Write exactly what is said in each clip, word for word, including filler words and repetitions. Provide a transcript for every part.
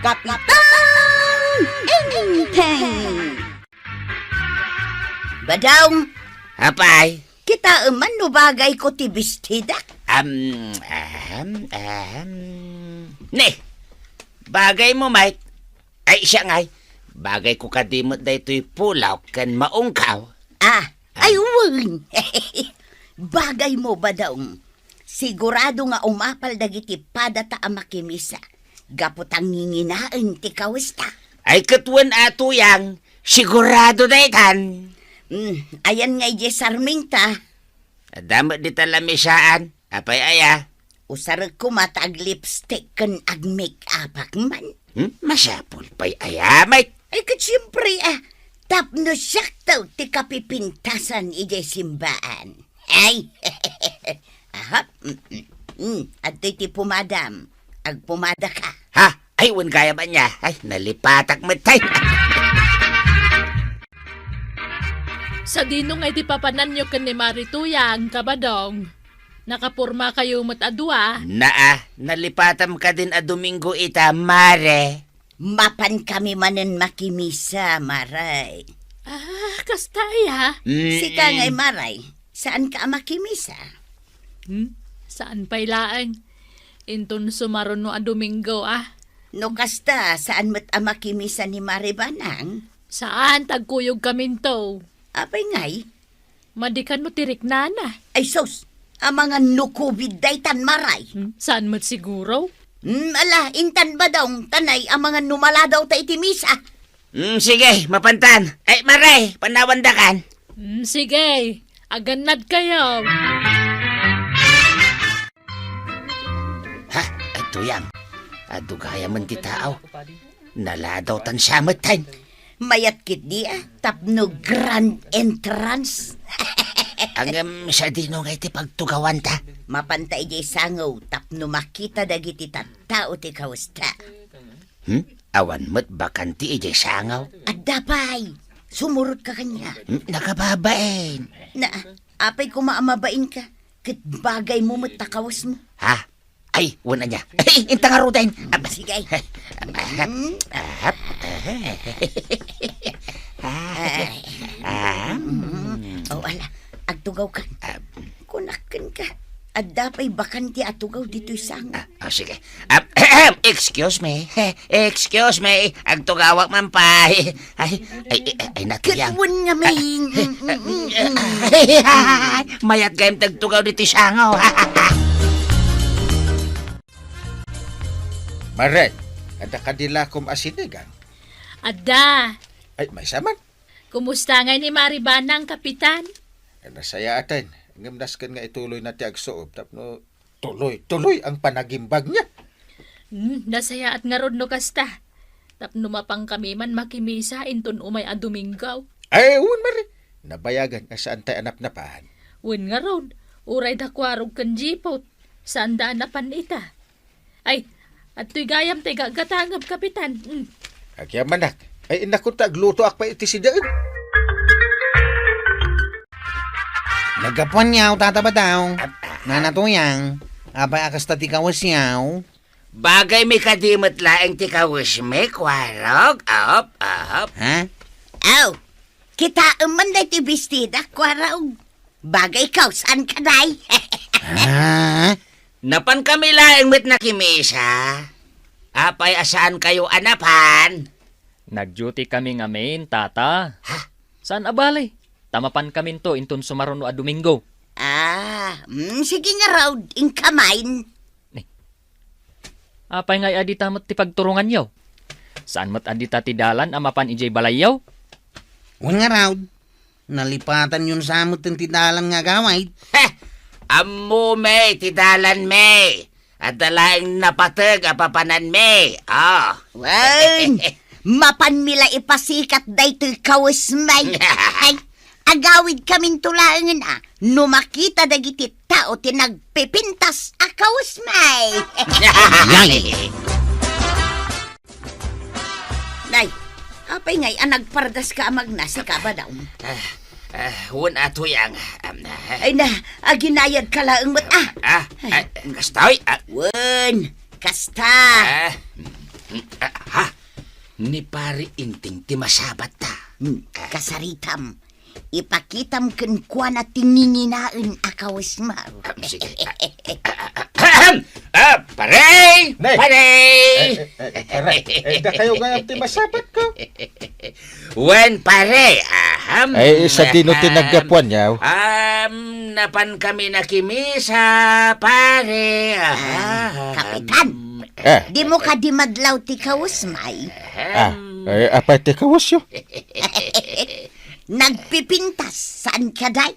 Kapitan Enteng! Badong! Apay? Kitaem man no bagayko ti bestidak? Am, ahem, ahem. Ne, bagaymo, Mike. Ay, siya ngay. Bagayko kadi met daytoy pulaw ken maungkaw. Ah, ay, wen. Bagaymo, Badong. Sigurado nga umapal dagiti padata a makimisa. Gapu ta nginginaen ti kawesta. Ay, ket wen a, Tuyang, sigurado daytan. Hmm, ayan nga idiay sarmingta. Adda met dita lamisaan. Apay aya? Usarek koma ta ag-lipstick ken ag-make-upak man. Hmm? Masapul pay aya, Mike? Ay, ket siempre, ah, tapno siakto ti kapipintasan idiay simbaan. Ay, aha, mm, mm, mm, adtoy ti pumadam. Agpumada ka. Ha? Ay, wen gayam ania. Ay, nalipatak met, ay. Sadino nga iti papananyo ken ni Mari Tuyang, Kabadong? Nakaporma kayo met a dua? Naa, nalipatam kadin a Domingo ita, Mare. Mapan kami manen makimisa, Mare. Ah, kasta aya? Mm-mm. Sika ngay, Mare, saan ka a makimisa? Hmm? Saan pay laeng? Inton sumaruno a Domingo, ah. No kasta, saan met a makimisa ni Mare Banang? Saan, tagkuyog kaminto. Apay ngay? Madi kano ti riknana? Ay sus, amangan no covid daytan, Maray. Hmm, saan met siguro? Hmm, ala, intan Badong, tanay amangan no maladaw ta iti misa. Hmm, sige, mapantan. Ay, Maray, panawandakan. Hmm, sige, agannad kayo. Ha? Ay, Tuyang. Adu gayam ti tao. Naladawtan siya met, tay. Mayat ketdi, ah, tapno grand entrance. Ngem sadino nga iti pagtugawanta? Mapanta idiay sangaw tapno makita dagiti tattao ti kawesta. Hmm? Awan met bakante idiay sangaw? Adda pay. Sumurotka kaniak. Hmm, nakababain. Na, apay koma a mabainka? Ket bagaymo met ta kawesmo. Ha? Ay, wen ania. Ay, inta ngaruden. Ab-, sige. Ahap. Mm. Ahap. Ah. Mm. O, ala, agtugawkan. Ab- Kunak kenka, adda pay bakante a tugaw ditoy sangaw. Ah, ah, sige. Ab-, excuse me. Excuse me. Agtugawak man pay. Ay, ay, ay, ay, Ket natuyang. Wen nga may, mm, mm, mm, mm. Mayat gayam ti agtugaw ditoy sangaw. Mare, adda kadi lakom a sinigang? Adda. Ay, maysa man. Kumusta ngay ni Mari Banang, Kapitan? Ay, nasayaaten. Ngem nasken nga ituloyna ti agsuob tapno tuloy-tuloy ang panagimbagna. Hmm, nasayaat ngarud no kasta. Tapno mapan kami man makimisa inton umay a Domingo. Ay, wen, Mari. Nabayagan a saan tay a napnapan. Wen ngarud, uray da Kuarog ken Jipot, saanda a napan ita. Ay, adtoy gayam tay gagatangem, Kapitan. Hmm. Agyamanak. Ay, inakon ta aglutoak pay iti sidaen. Naggapuanyo, Tata Badong. Nana Tuyang. Apay a kasta ti kawesyo? Bagaymi kadi met laeng ti kawesmi, Kuarog. Op, op. Ha? Aw, kitaem man daytoy bestida, Kuarog. Bagay kaw, saan ka, day? Ah? Napan kami laeng met nakimisa. Apay a saan kayo a napan? Nag-duty kami ngamin, Tata. Ha? Saan a bale? Ta mapan kaminto inton sumaruno a Domingo. Ah, mm, sige ngarud, inka main. Ni, apay ngay a dita met ti pagturonganyo? Saan met a dita ti dalan a mapan idiay balayyo? Wen ngarud, nalipatanyon sa met ti dalan nga agawid. Heh! Ammomi ti dalanmi. Adda laeng napateg a papananmi. Ah. Wen, mapanmi la ipasikat daytoy kawesmi. Ay, agawid kaminto laengen a no makita dagiti tao ti nagpipintas a kawesmi. Nay, apay ngay a nagpardaska a magnasi ka, Badong? Ah, ah, wen a Tuyang. Am, ah. Ay na, aginayad ka laeng met, ah. Ah, ah, kastoy, ah. Wen, kasta. Ah, mm, ah, ni Pare Inting ti masabatta. Hmm, kasaritam, ipakitam kenkuana ti nginginaen a kawesmo. Ah, sige. Ah, ah, pare! Ne! Pare! Eh, eh, eh, pare, eh, dakayo nga ti masabatko. Wen, pare, ahem. Ay, sadino ti naggapuanyo? Um, napan kami nakimisa, pare. Ah, ahem. Kapitan, ah, dimo kadi madlaw ti kawesmay? Ah, eh, apay ti kawesyo? Nagpipintas, saan ka, day?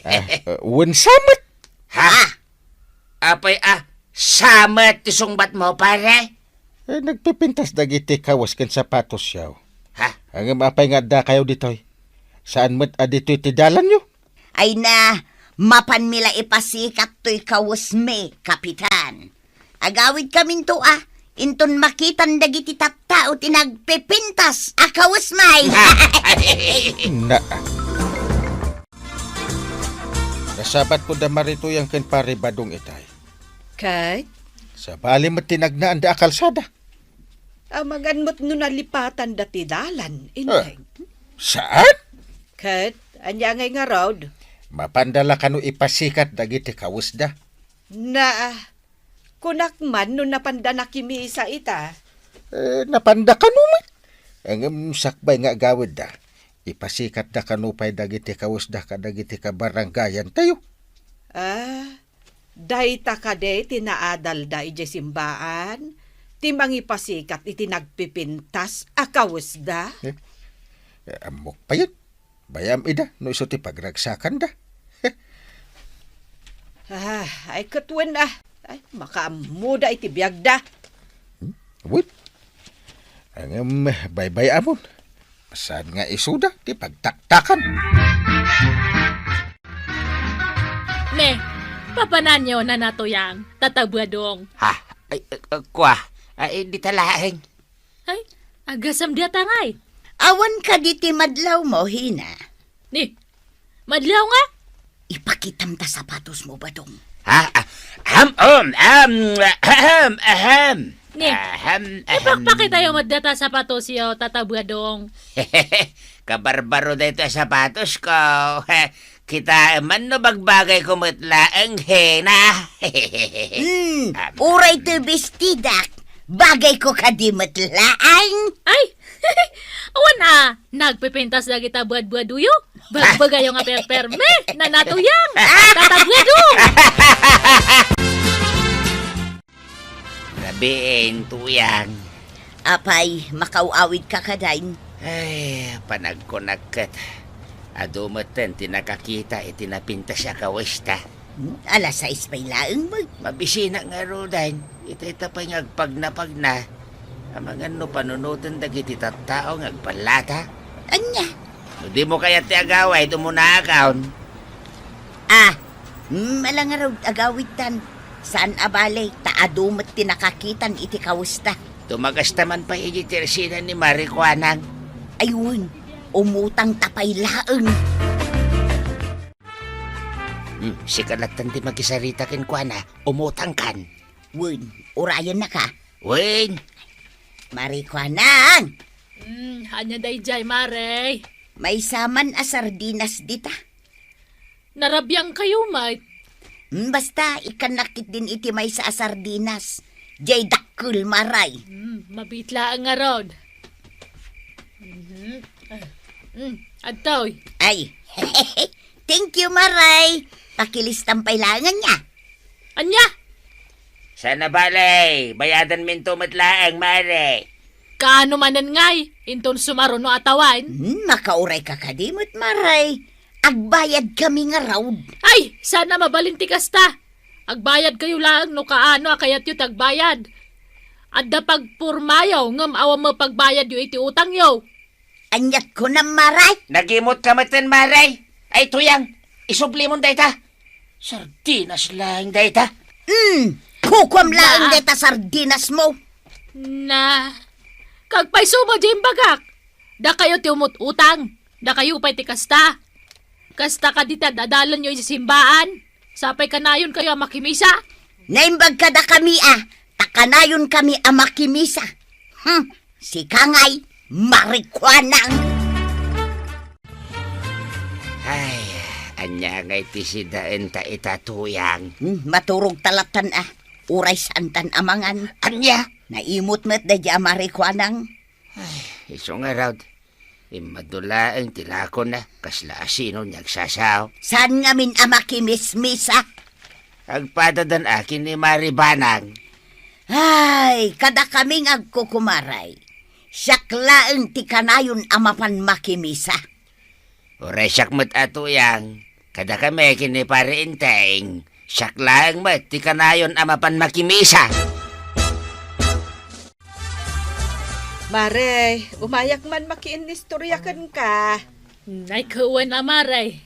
Ah, eh, wen samet. Ha? Apay a, samet ti sungbatmo, pare? Eh, nagpipintas dagiti kawes ken sapatosyo. Ha? Ngem apay nga addakayo ditoy? Saan met a ditoy ti dalanyo? Ay na, mapanmi la ipasikat toy kawesmi, Kapitan. Agawidkaminto a, inton makitan dagiti tattao ti nagpipintas a kawesmay. Na. Nasabatko da Mari Tuyang ken Pare Badong itay. Ket? Sabali met ti nagnaanda a kalsada. Amangan met no nalipatanda ti dalan, eh, Inday. Saan? Ket, ania ngay ngarud? Mapanda la kano ipasikat dagiti kawesda. Na, kunak man no napanda nakimisa ita. Eh, napanda kano met. Ngem sakbay nga agawidda, ipasikatda kano pay dagiti kawesda kadagiti kabarangayantayo. Ah, dayta kadi ti naadalda idiay simbaan, ti mangipasikat iti nagpipintas a kawesda? Eh, eh, ammok payen. Bayam ida no isu ti pagragsakanda. Ah, ay, ket wen, ah. Ay, makaammoda iti biagda. Hmm? Wen? Ngem, baybay-amon. Saan nga isuda ti pagtaktakan? Ne, papananyo, Nana Tuyang, Tata Badong. Ha? Ay, eh, eh, kua. Ay, dita laeng. Ay, agasam diata ngay. Awan kadi ti madlawmo, Hina? Ni, madlaw nga? Ipakitam ta sapatosmo, Badong. Ha? Ah, ahem, um, ahem, ahem, ahem. Ni, ahem, ahem. Ipakpakitayo met data sapatosyo, Tata Badong. Kabarbaro daytoy a sapatosko. Kitaem man no bagbagayko met laeng, Hina. Hmm, uray toy bestidak, bagayko kadi met laeng. Ay, awan a, nagpipintas dagita buadbuadoyo. Bagbagayo nga perperme, Nana Tuyang, Tata Badong. Rabiin, Tuyang. Apay, makaaw-awidka kadi? Ay, panagkunak ket, adu metten ti nakakita iti napintas a kawesta. Hmm, alas sais pay laeng met. Mabisina ngaruden, ita, ita pay nga agpagnapagna. Amangan no panunoten dagiti tattao nga agpallata. Ania? No dimo kayat ti agawid, umunaakon. Ah, mm, ala ngarud, agawidtan. Saan a bale, ta adu met ti nakakitan iti kawesta. Tumakasta man pay idiay tersina ni Mari Kuanang. Ay wen, umutangta pay laeng. Hmm, sika lattan ti makisarita kenkuana, umutangkan. Wen, urayennaka. Wen. Mari Kuanang! Hmm, ania daydiay, Mare? Maysa man a sardinas dita. Narabiangkayo met. Hmm, basta, ikkannak ketdin iti maysa a sardinas. Diay dakkel, Mare. Hmm, mabiit laeng ngarud. Mhm. Ah, hmm, adtoy. Ay. Thank you, Mare. Pakilistam pay laeng ania. Ania? Saan a bale, bayadanminto met laeng, Mare. Kaano manen ngay, inton sumaruno a tawen? Hmm, makaurayka kadi met, Mare. Agbayadkami ngarud. Ay, saan a mabalin ti kasta. Agbayadkayo laeng no kaano a kayatyo ti agbayad. Adda pagpormayo, ngem awan met pagbayadyo iti utangyo. Aniat kunam, Mare? Nagimut ka metten, Mare. Ay, Tuyang, isublimon dayta. Sardinas laeng dayta. Hmm, kukuam laeng dayta sardinasmo. Na, kagpayso met diay imbagak. Dakayo ti umut-utang. Dakayo pay ti kasta. Kasta kadi ti ad-adalanyo iti simbaan. Sapay kanayonkayo a makimisa. Naimbag kadakami a, ta kanayonkami a makimisa. Hmm. Sika ngay, Marikuanang! Ay, ania ngay ti sidaenta ita, Tuyang? Hmm, maturog ta lattan a. Uray saantan a mangan. Ania? Naimot met daydi a Marikuanang. Ay, isu ngarud. Immadu laeng ti lakona, kasla asino nga agsasao. Saan ngamin a makimismisa? Agpadadan a ken ni Maribanang. Ay, kadakami nga agkukumaray. Siak laeng ti kanayon a mapan makimisa. Uray siak met a, Tuyang, kadakami ken ni Pare Enteng, siak laeng met ti kanayon a mapan makimisa. Mare, umayak man makiinnistorya kenka. Ay, wen a, Mare.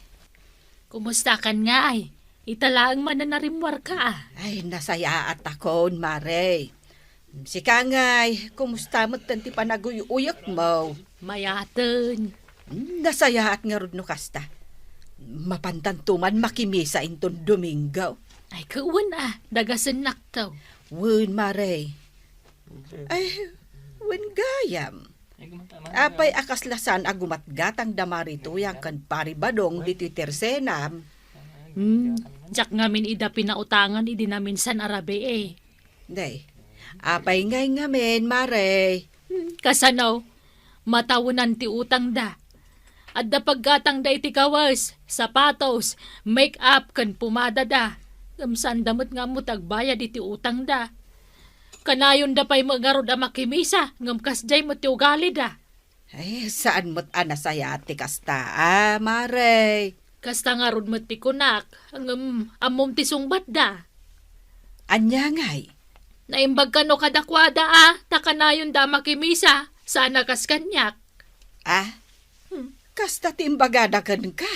Kumustakan ngay? Ita laeng man a narimmuarka, a. Ay, nasayaat akon, Mare. Sika ngay, kumusta met ti panaguy-uyekmo? Mayaten. Nasayaat ngarud no kasta. Mapantanto man makimisa inton Domingo. Ay, wen a, dagasennakto. Wen, Mare. Ay, wen gayam. Apay a kasla saan a gumatgatang da Mari Tuyang ken Pari Badong ditoy tersenam? Hmm, diak ngamin ida pinautangan idi naminsan a rabii. Nay, apay ngay ngamin, Mare? Hmm, kasano? Matawenan ti utangda. Adda paggatangda iti kawes, sapatos, make-up, ken pumadada. Ngem saanda met nga ammo ti agbayad iti utangda. Kanayonda pay met ngarud a makimisa, ngem kasdiay met ti ugalida. Ay, saan met a nasayaat ti kasta, a, Mare. Kasta ngarud met ti kunak, ngem ammom ti sungbatda. Ania ngay? Naimbag kano kadakuada, a, ta kanayonda a makimisa, saan a kas kaniak. A? Hmm. Kasta ti imbagada kenka?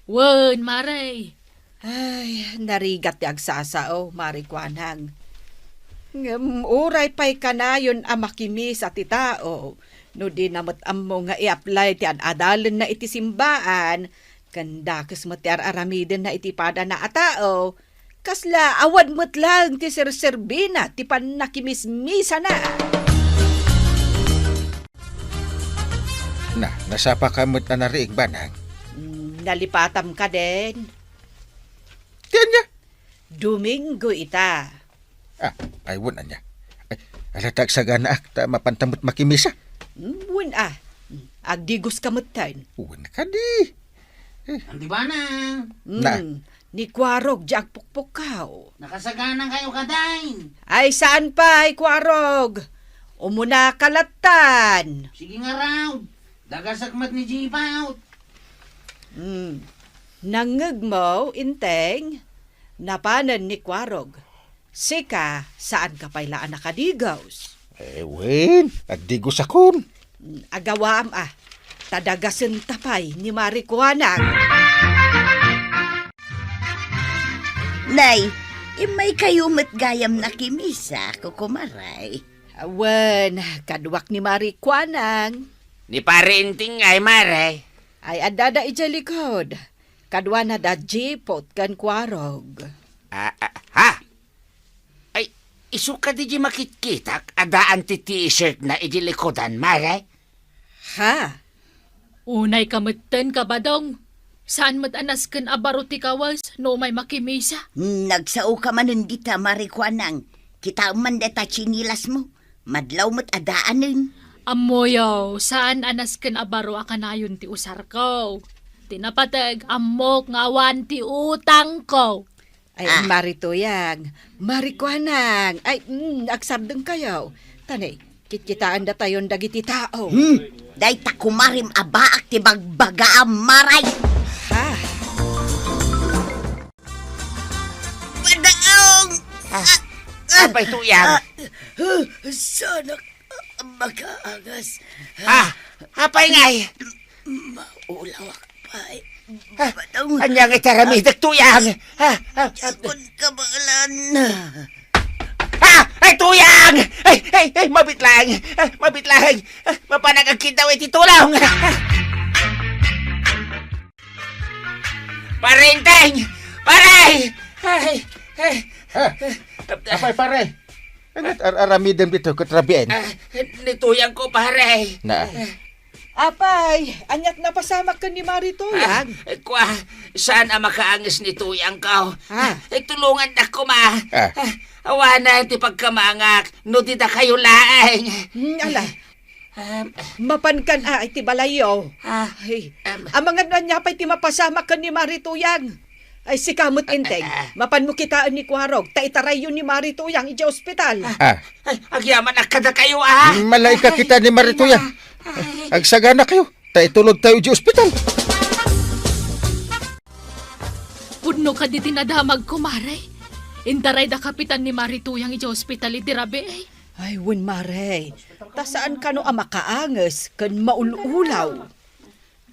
Wen, Mare. Ay, narigat ti agsasao, Mari Kuanang. Ngem uray pay kanayon a makimisa ti tao, no dina met ammo nga i-apply ti ad-adalenna iti simbaan, ken dakes met ti ar-aramidenna iti padana a tao, kasla awan met laeng ti serserbina ti pannakimismisana. Na, nasapaka met a nariing, Banang? Mm, nalipatam kadin. Ti ania? Domingo ita. A, ay, wen ania. Ay, ala ta agsaganaak, ta mapanta met makimisa. Mm, wen a. Mm, agdigoska metten. Wen kadi. Eh. Anti Banang. Mm, na. Ni Kuarog, di agpukpukaw. Nakasaganakayo kadi? Ay, saan pay, Kuarog? Umunaka lattan. Sige ngarud. Dagasek met ni Jipaut. Mm. Nangngegmo, Enteng, napanen ni Kuarog. Sika, saanka pay la a nakadigos? Eh, wen, agdigosakon. Mm, agawaam a, ta dagasenta pay ni Mari Kuanang. Nay, immaykayo met gayam nakimisa, kukumaray. Wen, kaduak ni Mari Kuanang. Ni Pare Enteng ngay, Mare? Ay, addada idiay likod. Kaduana da Jipot ken Kuarog. A, a, ha? Ay, isu kadi di makitkitak a daan ti T-shirtna idi likudan, Mare? Ha? Unayka metten, Kabadong. Saan met a nasken a baro ti kawes no umay makimisa? Nagsaoka manen dita, Mari Kuanang. Kitaem man deta tsinilasmo. Madlaw met a daanen. Ammoyo, saan a nasken a baro a kanayon ti usarko. Ti napateg, ammok nga awan ti utangko. Ay, ah. Mari Tuyang, Mari Kuanang. Ay, mm, agsardengkayo. Tanay, kitkitaendatayon dagiti tao. Hmm, dayta kumarim a baak ti bagbagaam, Maray. Ha? Padaong! Ah, ah, apay, Tuyang? Ah, ah, sanak makaangas. Ah, apay ngay? Maulawak pay. Ah, Padaong. Ania nga iti aramidek, Tuyang? Ah, ah, ah. Diakon kabaelan. Ah! Ay, Tuyang! Ay, ay, ay, mabitlang! Ah, mabitlang! Ah, mapanak agkiddaw iti tulong! Ah! Pare Enteng! Pare! Ay, ay. Ah, apay, pare? Ania't ar-aramidem ditoy ket rabiin? Ah, ni Tuyang ko, pare. Na. Apay, ania't napasamak ken ni Mari Tuyang? Ah, kua, saan a makaanges ni Tuyang ko? Ah. Eh, tulongannak koma. Ah. Ah, awanen ti pagkamangak, no di dakayo laeng. Hmm, ala. Em. Mapankan a iti balayyo. Ah, Ay, em. Amangan no ania pay ti mapasamak ken ni Mari Tuyang. Ay, sika met, Enteng. Ah, ah. Mapanmo kitaen ni Kuarog, ta itarayyo ni Mari Tuyang idiay ospital. Ah. Ay, agyamanak kadakayo, ah. Malaika kita ni Mari Tuyang. Ay. Agsaganakayo, ta itulodtayo idiay ospital. Pudno kadi ti nadamagko, Mare. Intarayda kapitan ni Mari Tuyang idiay ospital iti rabii. Ay, wen, Mare. Ta saan kano a makaanges ken maul-ulaw.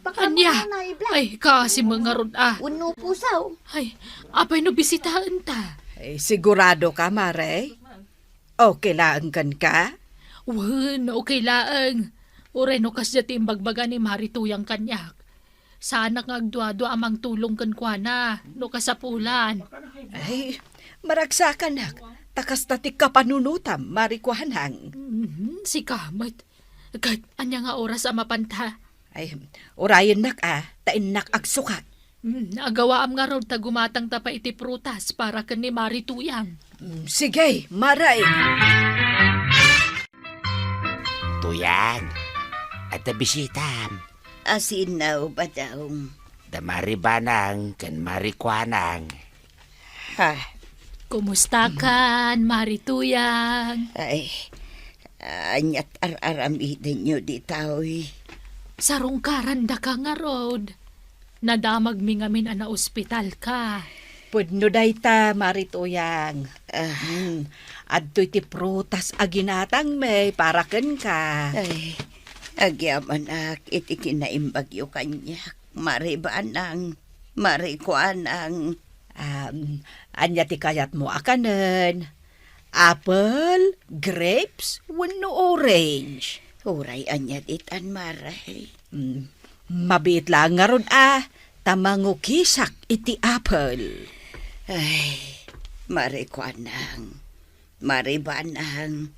Baka Ania? Muna na ibla. Ay, kaasi met ngarud, ah. Wenno pusaw. Ay, apay no bisitaenta? Ay, sigurado ka, Mare? Okay laeng kenka? Wen, okay laeng. Uray no kasdiay ti imbagbaga ni Mari Tuyang kaniak. Saanak nga agduadua a mangtulong kenkuana, no kasapulan. Ay, maragsakanak, ta kasta ti kapanunotam, Mari Kuanang. Mhm, sika met. Ket ania nga oras a mapanta? Ay, urayennak a, ta innak agsukat. Mm, agawaam ngarud ta gumatangta pay iti prutas para ken ni Mari Tuyang. Mm, sige, Mare. Tuyang, adda bisitam. Asino, Badong? Da Mari Banang ken Mari Kuanang. Ha? Kumustakan, Mari Tuyang? Ay, ania't ar-aramidenyo ditoy? Sarungkarandaka ngarud. Nadamagmi ngamin a naospitalka. Pudno dayta, Mari Tuyang. Ah. Hmm. Adtoy ti prutas a ginatangmi para kenka. Ay, agyamanak iti kinaimbagyo kaniak, Mari Banang, Mari Kuanang. Um, ania ti kayatmo a kanen? Apple, grapes, wenno orange? Uray ania ditan, Mare. Mm, mabiit laeng ngarud a, ta mangukisak iti apple. Ay, Mari Kuanang, Mari Banang,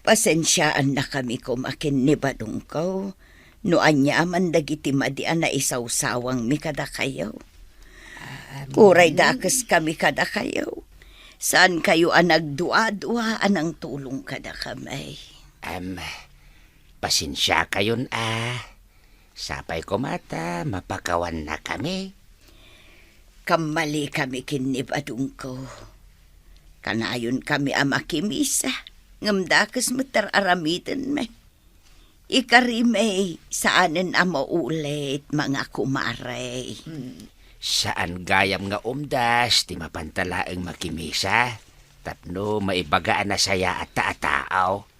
pasensiaannakami koma ken ni Badongko no aniaman dagiti madi a naisawsawangmi kadakayo. Uray dakeskami kadakayo, saankayo a nagduadua a nangtulong kadakami. Em, pasensiakayon a, sapay koma ta mapakawannakami. Kammalikami ken ni Badongko. Kanayonkami a makimisa, ngem dakes met ti ar-aramidenmi. Ikarimi, saanen a maulit, mga kumare. Hmm. Saan gayam nga umdas ti mapanta laeng makimisa tapno maibaga a nasayaatta a tao.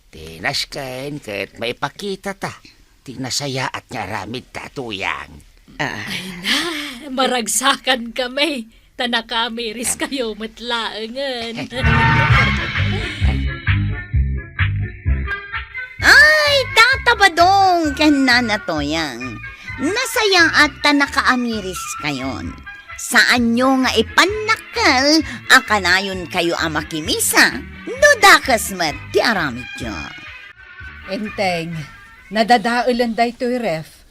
Ti nasken ket maipakitata ti nasayaat nga aramidta, Tuyang. Ah. Ay na, maragsakan kami. Ta nakamiris kayo met laengen. Ay, Tata Badong ken Nana Tuyang, nasayaat ta nakaamiris kayon. Saanyo nga ipannakkel a kanayon kayo a makimisa no dakes met ti aramidyo. Enteng, nadadaelen daytoy ref.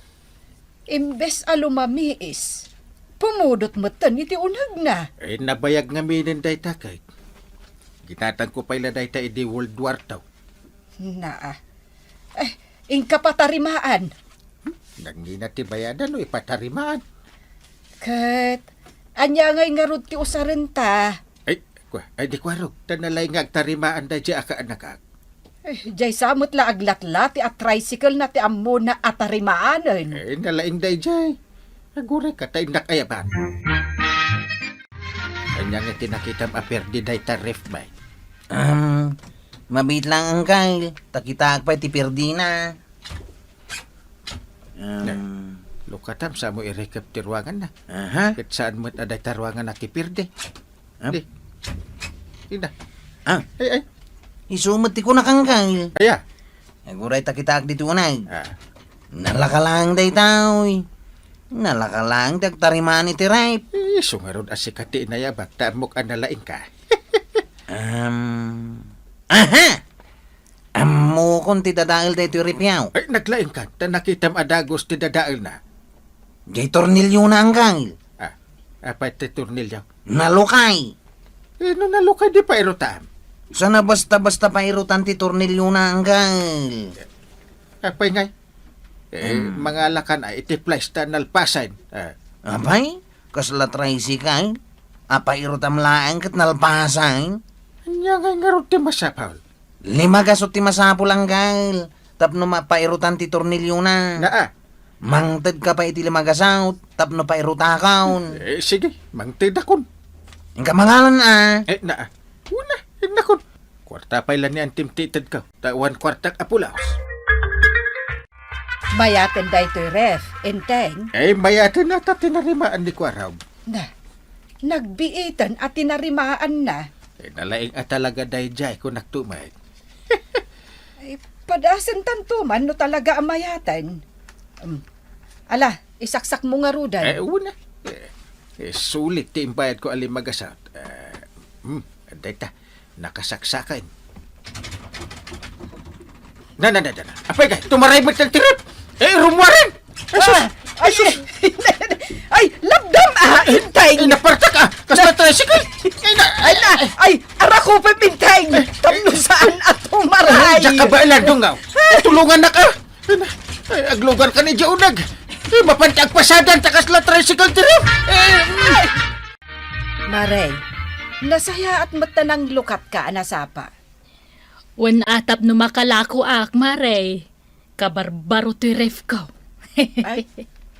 Imbes a lumamiis, pumudot metten iti unegna. Eh, nabayag ngaminen dayta ket. Ginatangko pay la dayta idi World War two. Naa. Eh, inka patarimaan. Nangina ti bayadan no ipatarimaan. Ket, ania ngay ngarud ti usarenta? Ay, kua, ay, di kuarog, ta nalaing nga agtarimaan daydi a kaanakak. Eh, diay sa met la aglatla ti a tricycle na ti ammona a tarimaanen. Eh, nalaing daydiay. Aguray ka, ta innak ayaban. Ania nga ti nakitam a perdi dayta ref, bay? Um, mabiit lang, angkal. Ta kitaak pay ti perdina. Um, lukatam, sa mo irikep ti ruangan na. Aha. Ket saan met a dayta ruangan na ti perdi. Ah? Di. Ina. Ah. Ay, ay. Isu met ti kunak, angkal. Aya. Aguray ta kitaak ditoy uneg. Ah. Nalaka laeng dayta, oy. Nalaka laeng ti agtarimaan iti ref. Isu ngarud a sika ti inayabak, ta ammok a nalaing ka. Um, Aha! Ammokon ti dadael daytoy ref-yo. Ay, naglaingkan, ta nakitam a dagus ti dadaelna. Jay torniliona, anggail. Ah, apay ti tornilyo? Nalukay. Eh, no nalukay, di pairutam. Sana basta-basta pairutan ti torniliona, anggail. Apay ngay? Eh, Hmm. mangalakan ay iti place ta nalpasan. Ah. Apay, kasla tricycle? Apay, irutam laeng ket nalpasan? Ania ngay ngarud ti masapul? Lima gasut ti masapul, anggail, tapno mapairutan ti torniliona. Naa. Mangtedka pay iti lima gasut tapno pairutakon. Eh, sige, mangtedakon. Inka mangalan, a. Eh, naa. Wala, innakon. Kuarta pay la ni Antim ti itedko, ta awan kuartak a pulos. Mayaten daytoy ref, Enteng. Eh, mayaten a ta tinarimaan ni Kuarog. Na, nagbiiten a tinarimaanna. Eh, nalaing a talaga daydiay, kunak tumet. Ay, padasentanto man no talaga a mayaten. Um, ala, isaksak mo ngaruden. Eh, una. Eh, eh, sulit ti imbayad ko a lima gasut. Eh, hmm, dayta. Nakasaksakan. Na, na, na, na, na. Apay kay, tumaray met ti ref. Eh, rummuaren. Ay, sus. Ah, ay, Ay, sus. Ay, lapdam, ah, Intay. Ay, napartak, ah. Kasla tricycle. Ay, na, Ay, na, ay, arakupem, Intay. Tapno saan a tumaray. Ay, diak ka ba ilandong, ah? Tulungan na ka. Ay, na. Ay, aglugar ka ni Jaunag. Ay, mapan ti agpasadan, ta kasla tricycle ti ref. Eh, mm. Mare, nasayaat met ta nanglukatka a nasapa. Wen a tapno makalakoak, Mare. Kabarbaro ti ref ko. Ay,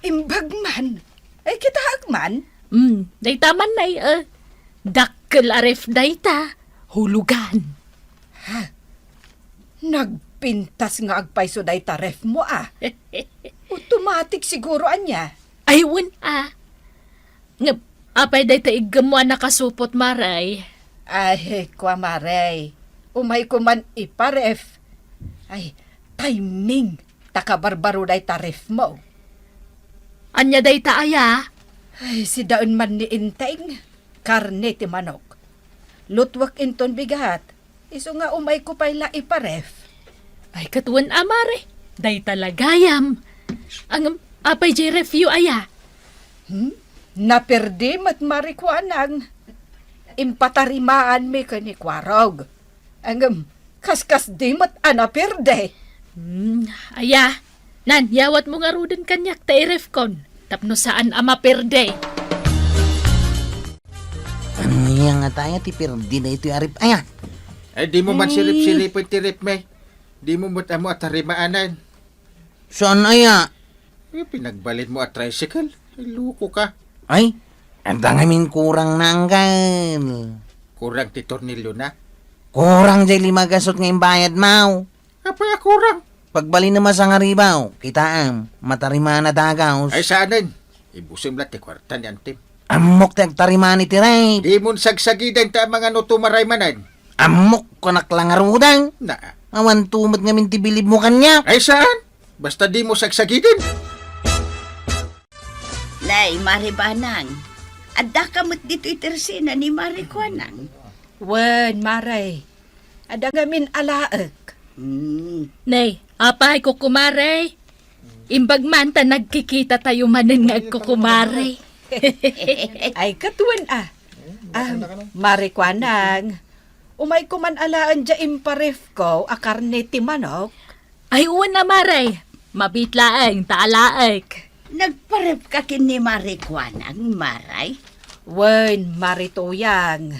imbag man. Ay, kitaek man. Hmm, dayta man nay, eh. Dakkel a ref dayta. Hulugan. Ha? Nagpintas nga agpayso dayta ref mo, ah. Automatic siguro ania. Ay, wen, ah. Ngem, apay dayta iggemmo a nakasupot, Mare? Ay, kua, Mare. Umayko man iparef. Ay, timing. Ta kabarbaro dayta ref mo. Ania dayta aya? Ay, sidaen man ni Inteng. Karne ti manok. Lutwek inton bigat. Isu nga umayko pay la iparef. Ay, ket wen a, Mare. Dayta la gayam. Ngem, apay jay refyo aya? Hmm? Naperde met, Mare Kuanang. Impatarimaanmi ken ni Kuarog. Ngem, kaskasdi met a naperde. Hmm, aya. Nan, yawatmo ngaruden kaniak ta irefkon, tapno saan a maperde. Ania nga taya ti perde daytoy a ref aya? Ay, dimo man sirip-siripen ti ref, me. Dimo met ammo a tarimaanan. Saan aya? Eh, pinagbalinmo a tricycle. Ay, loko ka. Ay, adda ngamin kurang na, anggal. Kurang ti tornilyo na? Kurang jay lima gasut nga imbayad, maw. Apay a kurang? Pagbalin a masangaribaw, kitaem, matarima na dagaus. Ay, saanen? Ibusem la ti kuarta ni Antim. Ammok ti agtarima ni ti ref. Dimon sagsagiden ta amangan no tumaray manen. Ammok, kunak la ngaruden. Na. Awan tumet ngamin ti bilibmo kaniak. Ay, saan? Basta dimo sagsagiden. Nay, Mare Banang, adda ka met ditoy tersina ni Mare Kuanang? Wen, Mare. Adda ngamin alaek. Hmm. Nay, apay, kukumare? Imbag man ta nagkikita tayo manen nga agkukumare. Ay, katuen, ah. Ah, Mare Kuanang, umayko man alaen jay imparefko a karne ti manok. Ay, wen a, Mare. Mabiit laeng ta alaek. Nagparefka ken ni Mare Kuanang, Mare? Wen, Mare Tuyang.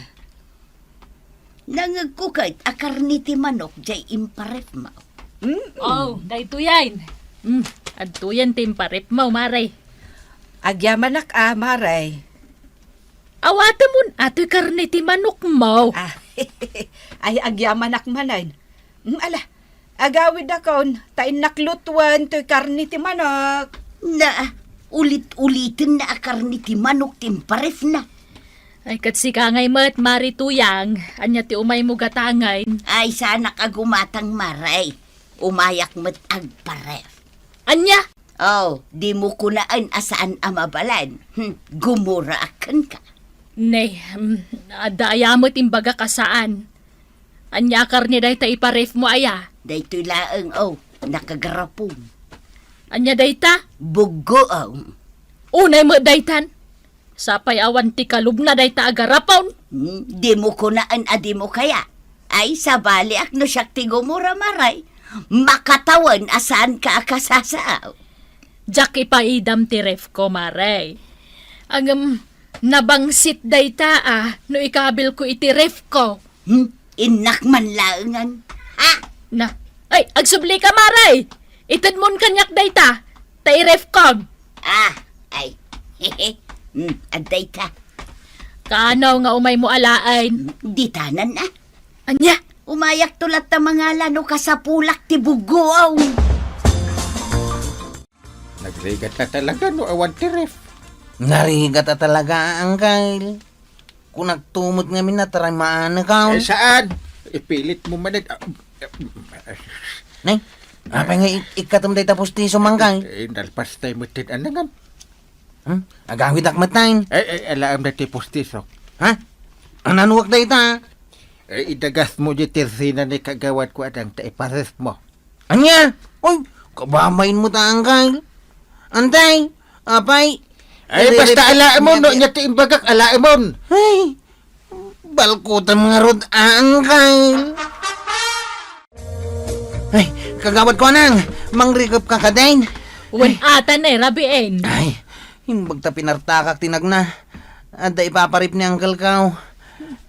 Nangegko ket a karne ti manok jay imparefmo. Mm. Oh, daytoyen. Mm, adtoyen ti imparefmo, Mare. Agyamanak a, Mare. Awatemon, atoy karne ti manokmo. Ah, ay, agyamanak manen. Mm, ala, agawidakon, ta innak lutuen toy karne ti manok. Na, ulit-uliten na a karne ti manok ti imparefna. Ay, ket sika ngay met, Mare Tuyang, ania ti umaymo gatangen? Ay, saanak a gumatang, Mare. Umayak met agparef. Ania? Oh, dimo kunaen a saan a mabalin. Hmm, gumuraak kenka. Ne, mm, adda aya met imbagak a saan. Ania a karne dayta iparefmo aya? Daytoy laeng, oh, nakagarapon. Ania dayta? Buggoong. Unay met daytan. Sapay awan ti kalubna dayta a garapon. Hmm, dimo kunaen a dimo kaya. Ay, sabaliak no siak ti gumura, Maray. Makatawen a saanka a kasasao. Diak ipaidam ti refko, Maray. Ngem, nabangsit dayta a no ikabilko iti refko. Hmm? Innak man laengen. Ha? Na, ay, agsublika, Maray! Itedmon kaniak dayta, ta irefkon. Ah, ay. Hmm, adda ita. Kaano nga umaymo alaen? Hmm, ditanan, ah. Ania? Umayakto latta mangala no kasapulak ti buggoong. Nagrigat a talaga no awan ti ref. Narigat a talaga, Angkel. Kunakto met ngamin a taray maanekon. Eh, saan? Ipilitmo manen. Ah, Nay, apay nga ik-, ikkatem dayta postiso, Angkel? Eh, nalpas tayo met ti anangan. Hmm? Agawidak met tayo. Eh, eh, alaem na ti postiso. Ha? Ananuak dayta? Eh, idagasmo di tersina ni kagawad ko adang ta ipares mo. Ania? Uy, kababain mo ta, Angkel. Antay, apay, Ay, basta alaemon, no, nya ti imbagak, alaemon. Ay, balkutam ngarud, Angkel. Ay, kagawad ko, Anang, mangrikep ka kadin? Wen ata ne, rabiin. Ay, imbag ta pinartakak ti nagna. Adda ipaparip ni Angkel ko.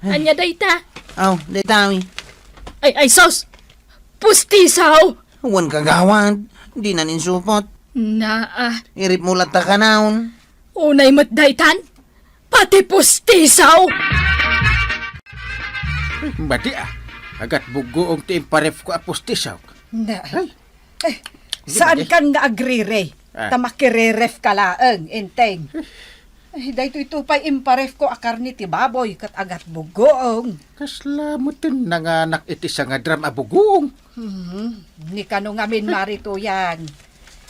Ania dayta? Aw, dayta, wi. Ay, ay, sos! Pustisaw! Wen kagawad, dina ninsupot. Naa. Iripmo latta kanayon. Unay met daytan, pati pustisaw! Madi, ah. Agatbuggoong ti imparefko a pustisaw. Na. Ay. Eh, saan kan nga agriri? Ah. Ta makireref ka laeng, Enteng. Ay, daytoy to pay imparefko a karne ti baboy ket agatbuggoong. Kasla met ti nanganak iti sangadram a buggoong. Hmm, ni kano ngamin, Mari Tuyang.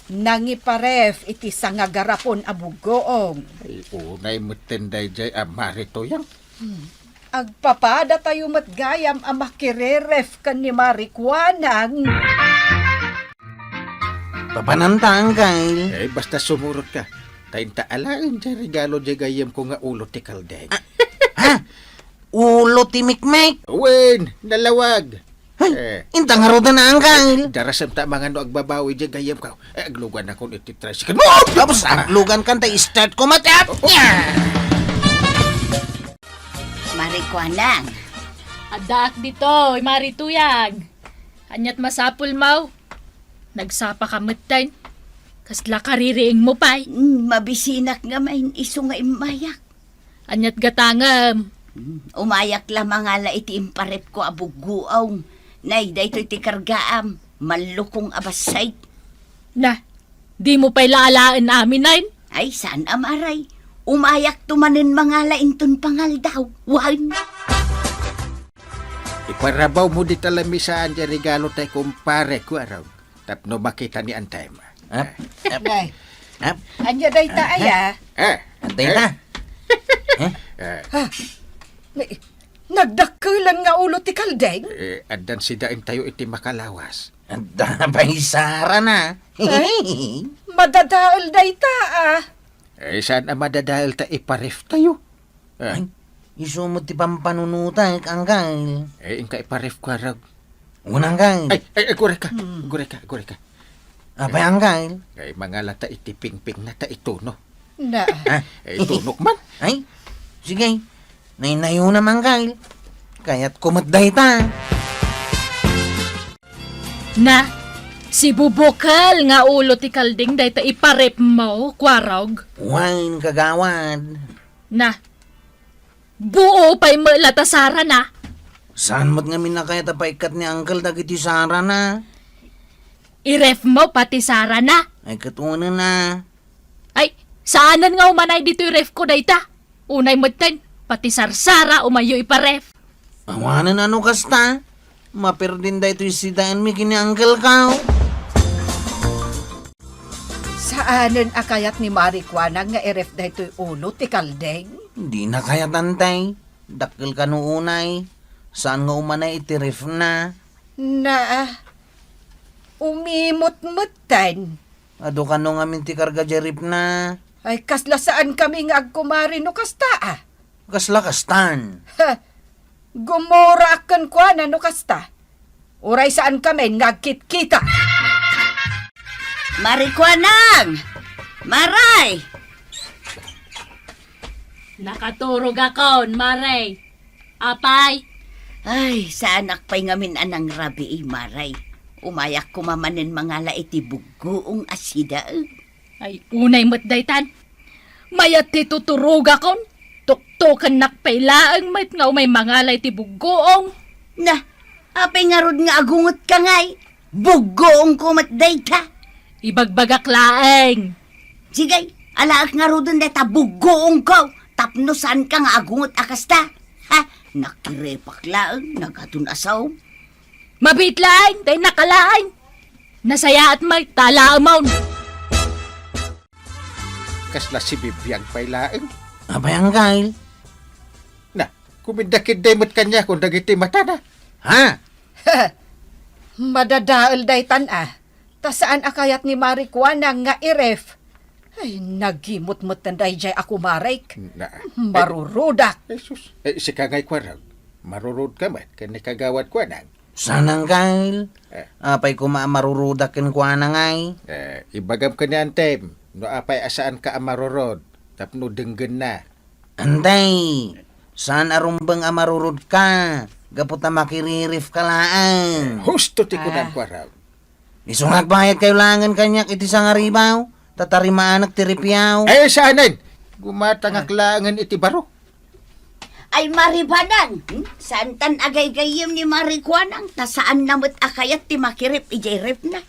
Nangiparef iti sangagarapon a buggoong. Ay, unay met ti daydiay a Mari Tuyang. Hmm. Agpapadatayo met gayam a makireref ken ni Mari Kuanang. Papananta, Angkel. Eh, basta sumurot ka. Ta inta alaen diay regalo diay gayyemko nga ulo ti kaldeng. Ah, ha? Ulo ti mikmek? Wen, nalawag. Ay, eh. Inta ngaruden, Angkel. Darasem ta mangano agbabawi diay gayyemko. Eh, agluganakon iti tricycle mo. Tapos aglugan kan ta start ko matap. Mari Kuanang. Addaak ditoy, Mari Tuyang. Aniat masapulmo? Nagsapa ka metten. Kasla kaririingmo pay? Mm, mabisinak ngamin, isu nga immayak. Aniat gatangem? Mm, umayak la mangala iti imparepko a buggoong. Nay, daytoy ti kargaam. Mallukong a bassit. Na, dimo pay la alaen amin, ay? Ay, saan a Mari. Umayakto manen mangala inton pangaldaw. Wen. Iparabawmo dita lamisaan ti regalo tay kumpare, Kuarog. Tapno makita ni Antay. Ap, ap, Nay. Ap. Ania dayta aya? Eh. Antay ta. Eh? Eh. Ha? Nay, nagdakkelen nga ulo ti kaldeng? Eh, addan sidaentayo iti makalawas. Adda pay sarana. Eh? Madadael dayta, ah. Eh, saan a madadael ta ipareftayo? Ah. Ay, isu met ti pampanunotek, Angkel. Eh, inka iparef, Kuarog. Wen, Angkel. Ay, ay, ay, agurayka. Hmm. Agurayka, agurayka. Apay, Angkel? Ay, mangala ta iti pingpingna ta ituno. Na. Ah? Eh, itunok man. Ay, sige. Naynayonam, Angkel. Kayatko met dayta. Na, sibubukel nga ulo ti kalding dayta iparepmo, Kuarog? Wen, kagawad. Na, buo pay met la ta sarana. Saan met ngamin a kayat a paikkat ni Angkel dagiti sarana? Irefmo pati sarana? Ay, ket unen a. Ay, saanen nga umanay ditoy refko dayta. Unay metten, pati sarsara umayyo iparef. Awanen a no kasta, maperdin daytoy sidaenmi ken ni Angkel ko. Saanen a kayat ni Mari Kuanang nga iref daytoy ulo ti kaldeng? Dina kayat, Antay. Dakkel kano unay. Saan nga umanay iti refna? Na, umimot metten. Adu kano ngamin ti karga diay refna? Ay, kasla saan kami nga agkumari no kasta, a. Kasla kastan? Ha! Gumuraak kenkuana no kasta. Uray saan kami nga agkitkita. Mari Kuanang! Maray! Nakaturogakon, Maray. Apay? Ay, saanak pay ngamin a nangrabii, Maray. Umayak koma manen mangala iti buggoong a sidaen. Ay, unay met daytan. Mayat ti tuturogakon. Tuktokennak pay laeng met nga umay mangala iti buggoong. Na, apay ngarud nga agungetka ngay? Buggoongko met dayta. Ibagbagak laeng. Sige, alaek ngaruden dayta buggoongko tapno saanka nga agunget a kasta. Ha? Nakirepak laeng, nagadun a saom. Mabiit laeng, daynak a laeng. Nasayaat met ta alaemon. Kasla sibibiag pay laeng. Apay, Angkel? Na, kumidda-kidday met kaniakon dagiti matana. Ha? Madadael daytan a. Ta saan a kayat ni Mari Kuanang nga iref. Ay, nagimot metten daydiay a kumarek. Na, eh, marurudak. Jesus. Eh, sika ngay, Kuarog. Marurudka met ken ni Kagawad Kuanang. Saan, Angkel? Eh. Apay koma a marurudak kenkuana ngay? Eh, ibagam ken ni Antem, no apay a saanka a marurud, tapno denggenna. Antay, saan a rumbeng a marurudka, gapu ta makiririfka laeng. Eh, husto ti kunam, Kuarog. Isu nga agbayadkayo laengen kaniak iti sangaribaw, ta tarimaanek ti ripiaw. Eh, saanen? Gumatangak laengen iti baro. Ay, Mari Kuanang, hmm? Saantan a gaygayyem ni Mari Kuanang, ta saanna met a kayat ti makiref idiay refna.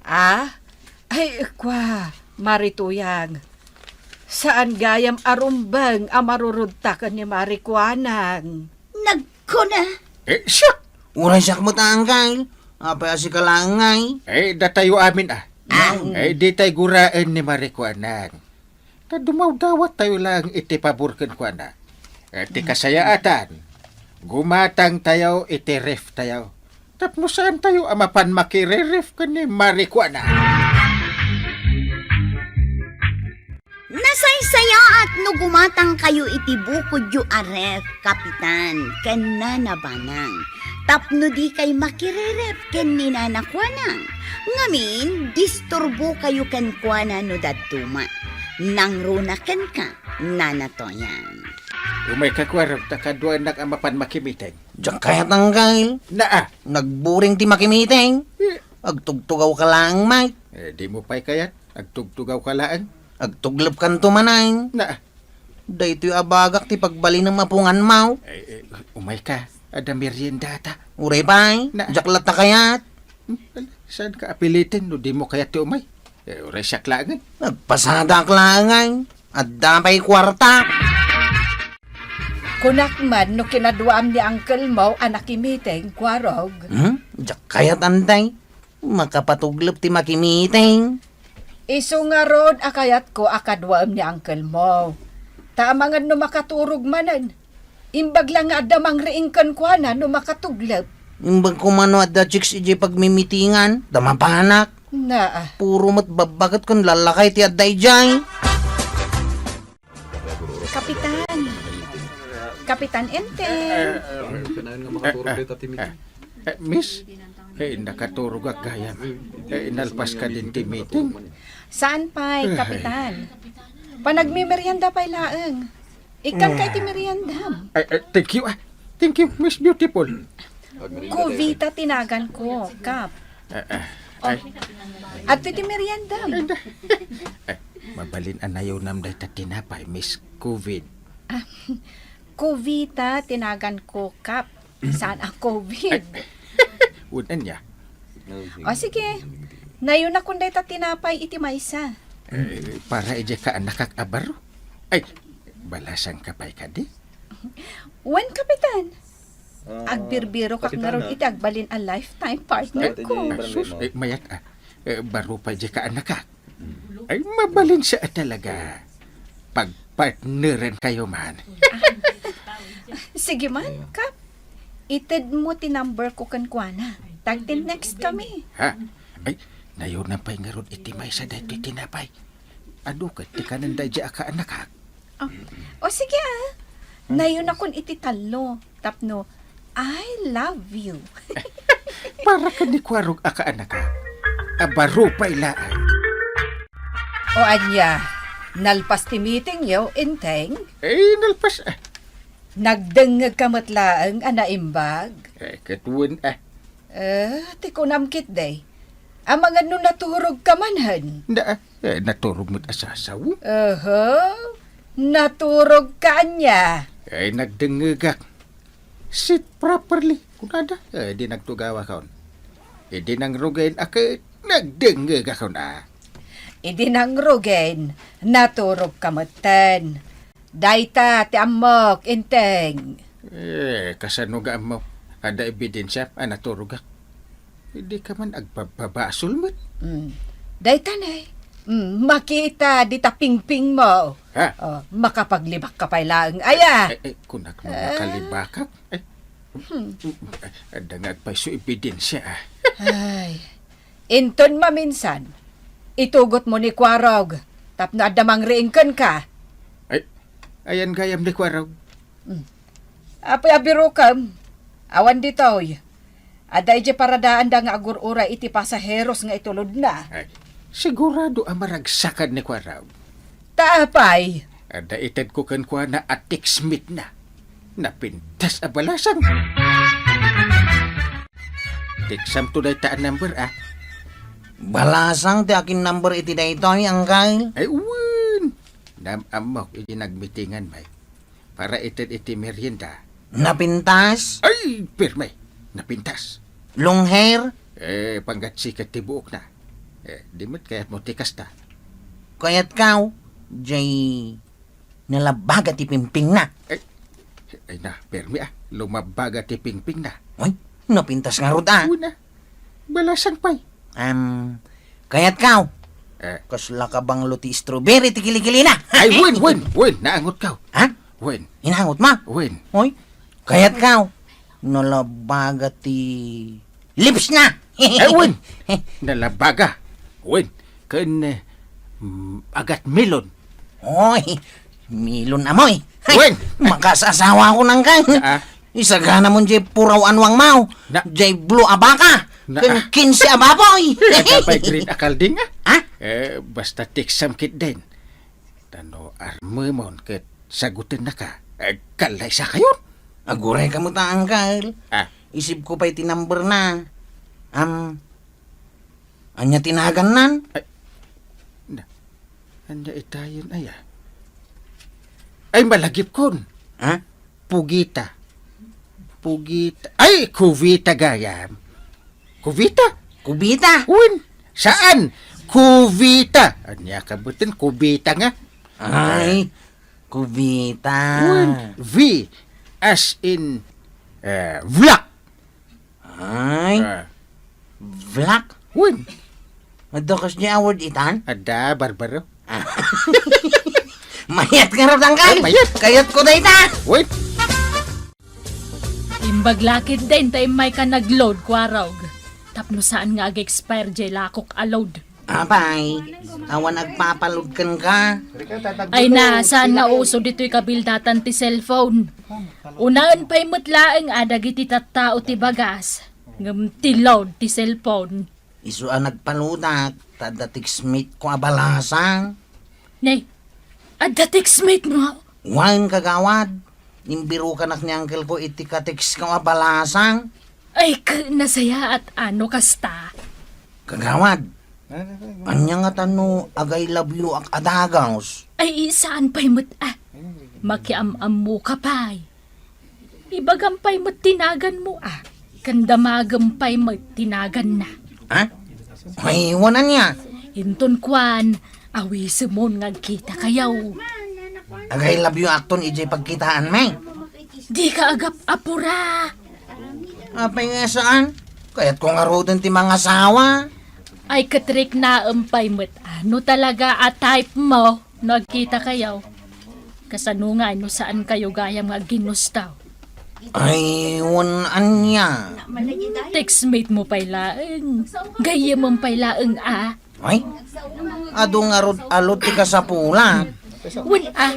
Ah? Ay, kua, Mari Tuyang. Saan gayam a rumbeng a marurudta ken ni Mari Kuanang. Nagkuna. Eh, siak! Uray siak met a, Angkel. Apay a sika laeng ngay? Eh, datayo amin a. Ah. Eh, ditay guraen ni Mari Kuanang. Ta dumawdawattayo laeng iti pabor kenkuana. Eh, ti kasayaatan, gumatangtayo iti reftayo. Tapno saantayo a mapan makireref ken ni Mari Kuanang. Nasaysayaat no gumatangkayo iti bukodyo a ref, Kapitan, ken Nana Banang, tapno dikay makireref ken ni Nana Kuanang. Ngamin, disturbokayo kenkuana no dadduma. Nangruna kenka, Nana Toyang. Umayka, Kuarog, ta kaduaennak a mapan makimiteng. Diak kayat, Angkel. Naa. Nagburing ti makimiteng. Eh. Agtugtugawka laeng, Mike. Eh, dimo pay kayat. Agtugtugawka laeng. Agtuglepkanto manen. Na. Daytoy a bagak ti pagbalinem a punganmaw. Eh, eh, umayka. Adda meriendata. Uray pay, na. Diak latta kayat. Hmm, ala, saanka a piliten no dimo kayat ti umay? Eh, uray siak laengen. Nagpasadak laengen. Adda pay kuarta. Kunak man no kinaduaam ni uncle-mo a nakimiteng, Kuarog. Hmm? Diak kayat, Antay. Makapatuglep ti makimiteng. Isu ngarud a kayatko a kaduaem ni uncle-mo. Ta amangan no makaturog manen. Imbag la nga adda mangriing kenkuana no makatuglep. Imbag koma no adda chicks idiay pagmimitingan, ta mapanak. Naa. Puro met babbaket ken lallakay ti adda idiay. Kapitan. Kapitan Enteng. Kanayon nga makaturog dayta ti meeting. Eh, miss? Eh, nakaturogak gayam. Eh, inalpaska din ti meeting. Saan pay, Kapitan? Panagmimerienda pay laeng. Ikkan kay ti meriendam. Eh, eh, thank you, ah. Thank you, Miss Beautiful. Covita ti naganko, Kap. Eh, eh, oh. Ay. Adtoy ti meriendam. Ay, da. Eh, mabalin a nayunam dayta tinapay, Miss Covid. Ah, Covita ti naganko, Kap. Saan a Covid? Ay. Wen ania? O, sige. Nayunakon dayta tinapay iti maysa. Eh, para idiay kaannakak a baro. Ay, balasangka pay kadi? Wen, Kapitan. Ah, agbirbirokak ngarud iti agbalin a lifetime partner ko. Sus, eh, mayat, ah. Eh, baro pay diay kaannakak. Ay, mabalin sa talaga. Pagpartneran kayo man. Sige man, Kap. Itedmo ti number ko kenkuana. Tagtinext kami. Ha? Ay, nayunan pay ngarud iti maysa daytoy tinapay. Adu ket ti kanen daydi a kaanakak? Oh. O sige, ah. Nayunakon iti tallo. Tapno, "I love you." Para ken ni Kuarog a kaanakak. A baro pay laeng. O ania, nalpas ti meetingyo, Enteng? Eh, nalpas, ah. Nagdengngegka met laeng a naimbag? Eh, ket wen, ah. Eh, ti kunam ketdi. Amangan no naturogka manen? Na, eh, naturog met a sasaw. Aha, naturogka ania? Eh, nagdengngegak. Sit properly, kunada. Eh, di nagtugawakon. Idi nangrugen a ket nagdengngegakon a. Idi nangrugen, naturogka metten. Dayta ti ammok, Enteng. Eh, kasano nga ammo? Adda ebidensiam a naturogak. Dika man agbabbabasol met. Mm. Dayta ne. Mm, makita dita pingpingmo. Ha? Oh, makapaglibakka pay laeng aya. Eh, eh, kunak mo makalibakak. Eh, hmm. Adda nga agpayso ebidensia, ah. Ay. Inton maminsan, itugotmo ni Kuarog tapno adda mangriing kenka. Ay, ayan gayam ni Kuarog. Hmm. Apay a birokem? Awan ditoy. Adda idiay paradaanda nga agur-uray iti pasaheros nga itulodna. Ay, sigurado a maragsakan ni Kuarog. Ta apay? Adda itedko kenkuana a text meet na. Napintas a balasang. Teksam to dayta a number, ah. Balasang ti akin number iti daytoy, Angkal? Ay, wen. Nam-ammok iti nagmitingan, may. Para ited iti merienda. Napintas? Ay, pirme. Napintas. Long hair? Eh, panggatsiket ti buokna. Eh, di met kayatmo ti kasta. Kayatka, jay nalabaga ti pingpingna. Ay, ay na, pirme, ah. Lumabaga ti pingpingna. Ay, napintas ngarud, ah. Una, balasang pay. Am, kayatka. Eh. Kasla kabanglo ti strawberry ti kilikilina. Ay, wen, wen, wen, naangotko. Ha? Wen. Inangotmo? Wen. Oy, kayatka. Nalabaga ti lipsna. Ay, wen. Nalabaga. Wen. Ken, eh, mm, agat melon. Oy, melon amoy. Wen. Makasasawakon, Angkal. Ah. Isaganamon jay puraw a nuangmo. Na- Jay blue a baka. Na- Ken kinse a baboy. Apay green a kalding, ah? Ha? Eh, basta teksam ketdin. Tano armemon ket sagutennaka. Eh, kallaysakayon. Agurayka met, Angkal. Ah. Isipko pay ti numberna. Am, ania ti nagannan? Ay, na, ania itayen aya? Ay, malagipkon. Ha? Pugita. Pugita. Ay, kubita gayam. Kubita? Kubita? Wen, saan? Kubita. Ania ka metten, kubita nga? Ay, kubita. Wen, V as in, eh, vlak. Ay. Ah. Vlak? Wen. Adda kasdi award itan? Adda, Barbaro. Ah. Mayat nga rod, Angkal. Ay, mayat. Kayatko dayta. Wen. Imbag la ketdin ta immayka nagload, Kuarog. Tapno saan nga ag-expire jay lakok a load. Apay, awan agpapaload kenka. Ay na, saan nga uso ditoy kabildatan ti cellphone? Unaen pay met laeng a dagiti tattao ti bagas, ngem ti load ti cellphone. Isu a nagpaloadak, ta adda textmate ko a balasang. Ne, adda textmate mo? Wen, kagawad. Imbirokanak ni uncle ko iti ka-text ko a balasang. Ay, k-, nasayaat a no kasta. Kagawad, ania ngata no ag-I love you ak a dagus? Ay, saan pay met, ah. Makiam-ammoka pay. Ibagam pay met ti naganmo, ah. Ken damagem pay met ti naganna. Ha? Ay, wen ania? Inton kuan, awisemon nga agkitakayo. Ag-I love you akton idiay pagkitaanmi. Dika agap-apura. Apay nga saan? Kayatko ngaruden ti mangasawa. Ay, ket riknaem pay met, ah, no talaga a type mo no agkitakayo. Kasano ngay no saankayo gayam nga agginusto? Ay, wen ania. Textmate mo pay laeng. Gayyemem pay laeng a. Ay, adu ngarud alud ti kasapula. Wen a.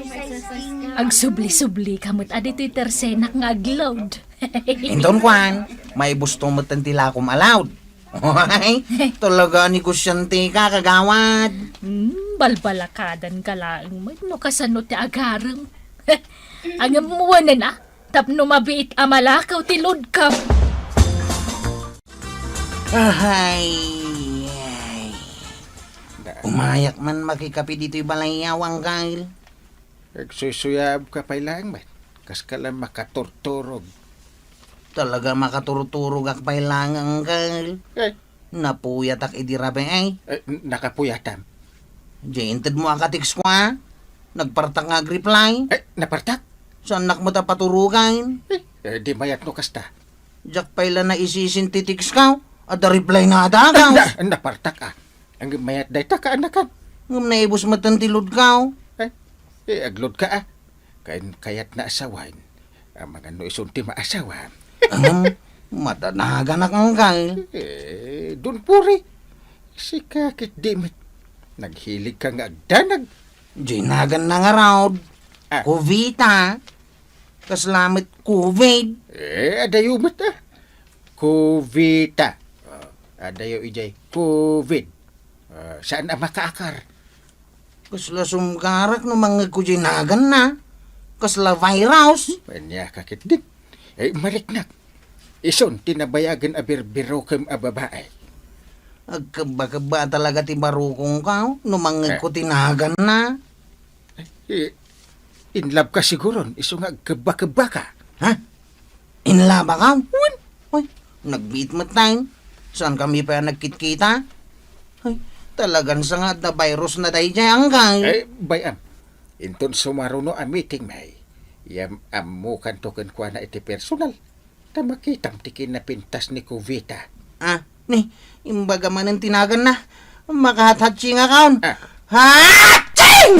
Agsubli-sublika met a ditoy tersenak nga agload. Inton kuan, maibusto metten ti lakom a load. Ay, talaga a negosyante ka, kagawad. Hmm, balbalakadan ka laeng met no kasano ti agarem. Ngem wen a, tapno mabiit a malakaw ti loadko. Ahay, ay. Umayak man makikape ditoy balayyaw, Angkel. Agsuysuyabka pay laeng met. Kaska la makaturturog. Talaga makaturturogak pay laeng, Angkel. Eh, Napuyatak idi rabii. Eh, n-, nakapuyatam. Diay intedmo a ka-text ko, a? Nagpartak nga ag-reply. Eh, napartak? Saannak met a paturogan. Eh, eh, di mayat no kasta. Diak pay la naisisin ti text ko. Adda reply na adagaw. Na, napartak, a. Ang mayat dayta kaanakan. Ngem naibus metten ti load ko. Eh, eh, ag-load ka, a. Kain-, kayatna a sawen. Amangan no isun ti maasawa. Ngem, madanaganak, Angkel. Eh, Don Puri, sika ketdi met. Naghilig ka nga agdanag. Diay naganna ngarud. Ah. Covita. Kasla met covid. Eh, adayo met, a. Covita. Ah, adayo idiay covid. Ah, saan a makaakar? Kasla sumgarak no mangngegko diay naganna. Kasla virus. Ania ka ketdin? Eh, mariknak. Isun ti nabayagen a birbirokem a babai. Agkebba-kebba talaga ti barukongko no mangngegko ti naganna. Eh, in love ka siguron, isu nga agkebba-kebba ka. Ha? In love-ak? Wen. Uy, nagbiit met tayo. Saan kami pay a nagkitkita? Ay, talagan sa nga adda virus na daydiay, Angkel. Eh, bay-am. Inton sumaruno a meeting, may. Yam-, ammokanto kenkuana iti personal. Ta makitam ti kinapintas ni Covita. Ah, ni, imbaga manen ti naganna. Makahathatsi nga kaon. Ah. Hatching!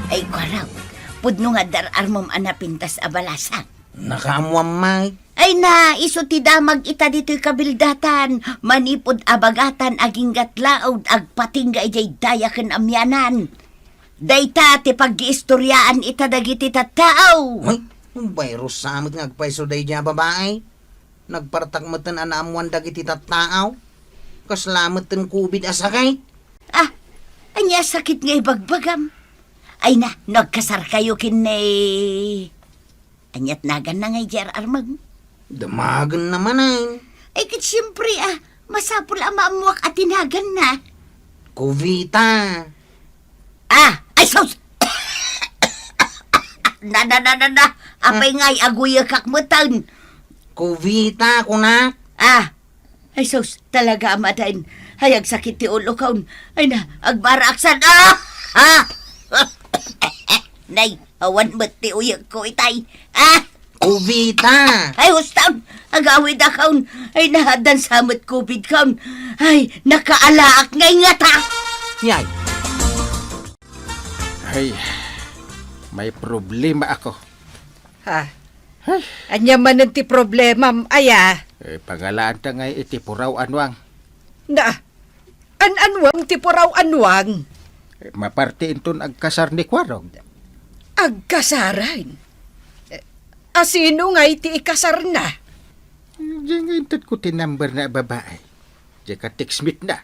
Ay, kuarang, pudno nga dar-armem a napintas a balasang. Nakaammuam, Mike. Ay na, isu ti damag ita ditoy kabildatan. Manipud a bagatan agingga laod, agpatingga idiay daya ken amianan. Dayta ti paggiistoriaan ita dagiti tattao. Ay, virus sa met nga agpayso daydiay a babai. Nagpartak metten a naammuan dagiti tattao. Kasla metten covid a sakit. Ah, ania sakit nga ibagbagam? Ay na, no agkasarkayo ken ni, aniat naganna nga idiay ar-armem? Damagenna manen. Ay, ket siempre, a, masapul a maammuak a ti naganna. Covita. Ah, ay sus! Na, na, na, na, na. Apay ngay, aguyekak metten. Covita, kunak. Ah, ay sus, talaga a maden. Ay, agsakit ti ulokon. Ay na, agmaraaksan. Ah! Ah! Nay, awan met ti uyekko itay. Ah! Covita! Ay, husto! Agawidakon! Ay, naaddaan sa met covidkon! Ay, nakaalaak nga ingata! Yay! Ay, may problema ako. Ha? Ay. Ania manen ti problemam, aya? Eh, pangalaanta ngay iti puraw a nuang. Na, an-anuam ti puraw a nuang? Eh, maparte inton agkasar ni Kuarog. Agkasaren? Eh, asino ngay ti ikasarna? Diay nga intedko ti number na a babae. Diay ka-textmate na.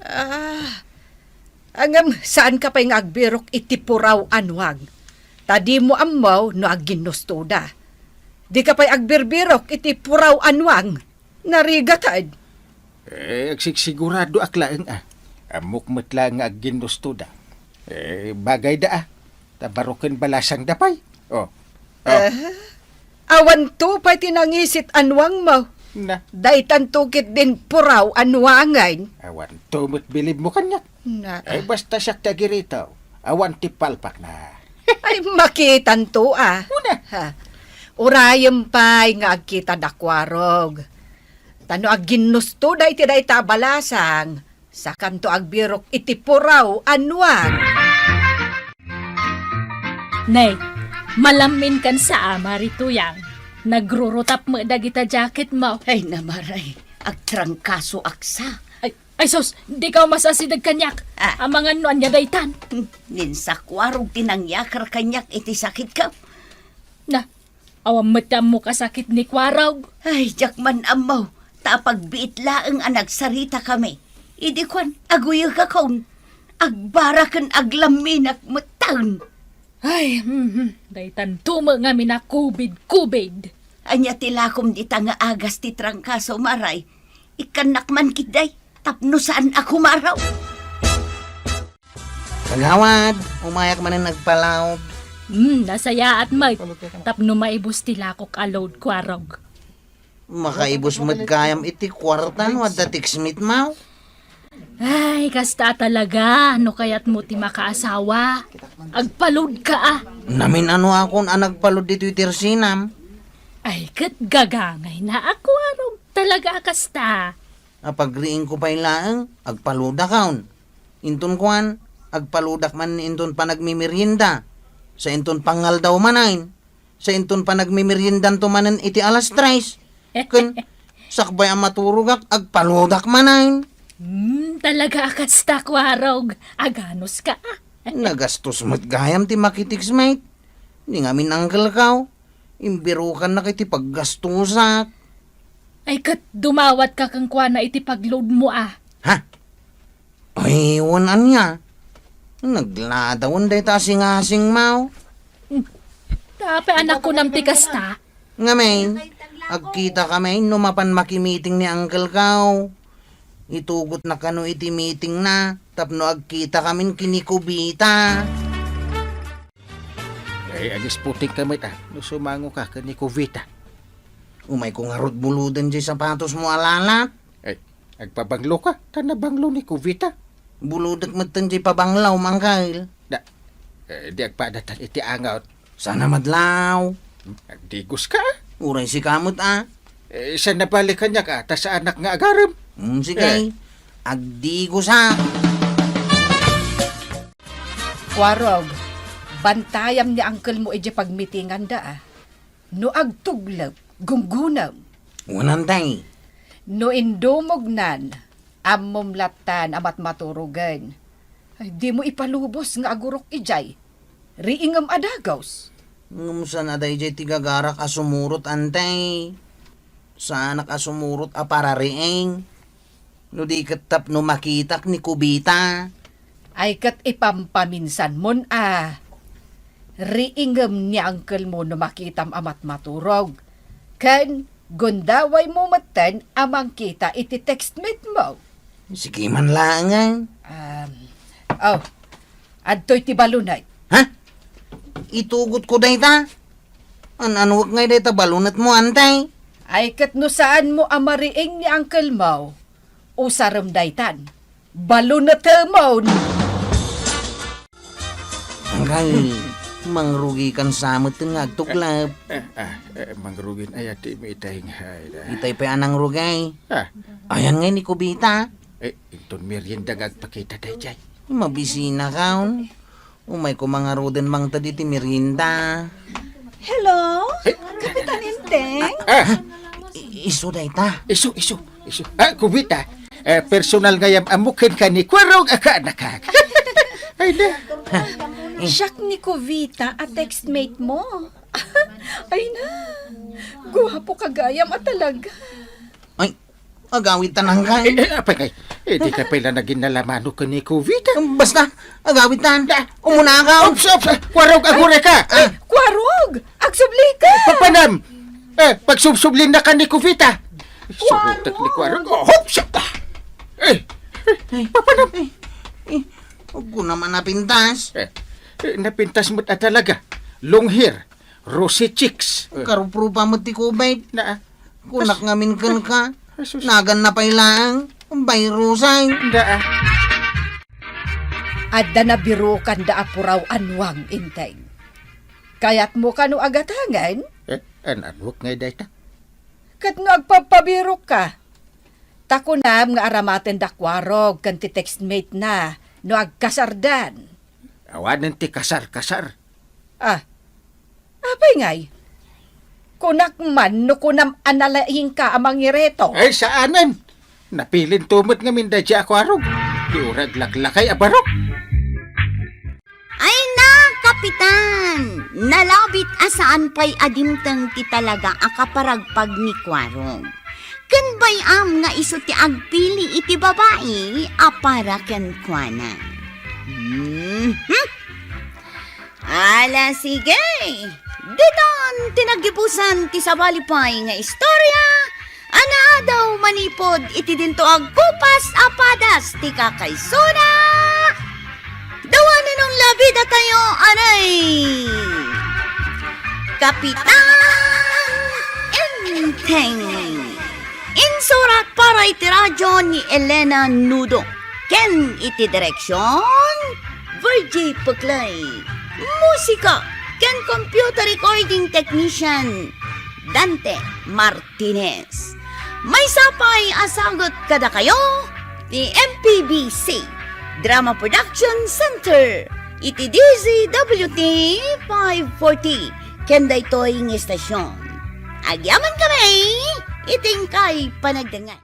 Ah, ngem, saan ka pay nga agbirok iti puraw a nuang? Ta dimo ammo no agginnustoda. Di ka pay agbirbirok iti puraw a nuang. Narigat. Eh, agsigsiguradoak laeng a. Ammok met laeng nga agginnustoda. Eh, bagayda a. Ta baroken balasangda pay. Oh. Oh. Eh, awanto pay ti nangisit a nuangmo. Na. Daytanto ketdin puraw a nuangen. Awanto met bilibmo kaniak. Na. Eh, basta siak ti agiritaw. Awan ti palpakna. Ay, makitanto a. Una. Ha. Urayem pay nga agkita da Kuarog. Ta no agginnustoda iti dayta a balasang, sakanto agbirok iti puraw a nuang. Nay, Malamminkan sa ama, Rituyang. Nagrurutap met dagita jacketmo. Ay, namaray. Agtrangkasoak sa. Ay, ay sus, dika masasideg kaniak. Ah. Amangan no ania daytan. Hmm, ni Kuarog ti nangyakar kaniak iti sakitko. Na, awan met ti ammok a sakit ni Kuarog. Ay, diak man ammo, ta apagbiit laeng a nagsaritakami. Idi kuan, aguyegakon. Agbara ken aglamminak metten. Ay, mhm, daytan tumo ngamin a covid, covid. Ania ti lakom dita nga agas ti trangkaso, maray? Ikkannak man ketdi, tapno saan a kumaro. Kagawad, umayak manen nagpalaod. Hmm, nasayaat met. Tapno maibus ti lakok a load, Kuarog. Makaibus met gayam iti kuarta no adda text mate mo. Ay, kasta talaga, no kayatmo ti makaasawa. Agpaload ka, ah. Namin-anoakon a nagpaload ditoy tersinam. Ay, ket gagangayna a Kuarog talaga a kasta. Apagriingko pay laeng, agpaloadakon. Inton kuan, agpaloadak man inton panagmimerienda. Sa inton pangaldaw manen. Sa inton panagmemeriendanto manen iti alas tres. Ken sakbay a maturogak, agpaloadak manen. Hmm, talaga a kasta, Kuarog. Aganus ka, ah. Nagastos met gayam ti makitext mate. Ni ngamin uncle ko, imbirokannak iti paggastosak. Ay, ket dumawatka kenkuana iti pagload mo, ah. Ha? Ay, wen ania? Nagladawen dayta a singasing mo. Hmm. Apay a nakunam ti kasta? Ngamin, agkitakami no mapan makimiting ni uncle ko. Itugotna kano iti mitingna tapno agkitakamin ken ni Kubita. Ay, agisputingka met, ah, no sumangoka ken ni Kubita. Umayko ngarud buloden diay sapatos mo a lalat. Ay, agpabangloka, ta nabanglo ni Kubita. Bulodek metten diay pabanglaw, Mangkal. Da, eh, di agpadatan iti angaw. Saan a madlaw? Agdigoska, ah. Uray sika met, ah. Eh, saan nabalik kaniak, ah, ta saanak nga agarem? Hmm, sige. Eh. Agdigosak. Kuarog, bantayam ni uncle mo idiay pagmitinganda, ah. No agtuglep, gunggunam. Wen, Antay. No indumognan, ammom lattan a matmaturogen. Ay, dimo ipalubos nga agurok idiay. Riingem a dagus. Ngem saan a daydiay ti gagarak a sumurot, Antay. Saanak a sumurot a parariing. No di ket tapno makitak ni Kubita. Ay ket ipampaminsanmon a riingem ni uncle mo no makitam a matmaturog. Ken gundawaymo metten a mangkita iti text mate mo. Sige man laengen. Um, oh, adtoy ti balonet. Ha? Itugotko dayta? An-anuek ngay dayta balonetmo, Antay? Ay ket no saanmo a mariing ni uncle mo, usarem daytan. Balonetemon! Angkay, mangrugikan sa metten nga agtuglep. Eh, ah, eh, mangrugin aya ti mitay nga, ay, da. Itay pay a nangrugi. Ah. Ayan ngay ni Kubita. Eh, inton merienda nga agpakita daydiay. Mabisinakon. Umayko ngaruden mangted iti merienda. Hello? Eh? Kapitan Enteng? Ah! I-, isu dayta. Isu, isu, isu. Ah, Kubita. Eh, personal nga yam-ammok kenka ni Kuarog a kaanakak. Ay, na. Siak ni Kubita a textmate mo. Ay na, guwapo ka gayam a talaga. Ay, agawidtan angkay. Eh, eh, apay ngay, eh, di ka pay la naginnalamano ken ni Kubita. Basta, agawidtan. Ah. Umunakaw. Ops, ops, ah, Kuarog, aguray ka. Ah. Kuarog, agsubli ka. Papanam. Eh, pagsubsublin na ka ni Kubita. Subutek ni Kuarog. Oh, ops, ah. Eh, eh, papanam. Eh, eh, agko naman napintas. Eh, eh, napintas met a talaga. Long hair. Rosy Chicks. Karuprupa met ti COVID. Naa. Kunak ngamin kenka. Asus. Naganna pay laeng. Virusay. Daa. Adda nabirokanda a puraw a nuang, Enteng. Kayatmo kano a gatangen? Eh, an-anuek ngay dayta? Ket no agpabpabirokka, ta kunam nga aramaten da Kuarog ken ti textmate na no agkasardan. Awanen ti kasar-kasar. Ah, Apay ngay? Kunak man no kunam a nalaingka a mangireto. Ay, saanen! Napilinto met ngamin daydiay a kuarog. Ti uray aglaklakay a barok. Ay na, Kapitan! Nalabit a saan pay a dimteng ti talaga a kaparagpag ni Kuarog. Ken bay-am nga isu ti agpili iti babai a para kenkuana. Mhm. Ala, sige. Ditan ti naggibusan ti sabali pay nga istorya a naadaw manipud iti dinto agkupas a padas ti kakaisuna. Dawanen on la bida tayo, anay! Kapitan Enteng. Insurat para iti radyo ni Elena Nudo. Ken iti direksyon, Virgie Puclay. Musika ken computer recording technician, Dante Martinez. Maysa pay a sagut kadakayo ti M P B C Drama Production Center iti D Z W T five forty ken daytoy nga istasyon. Agyaman kami iti inkay panagdengngeg.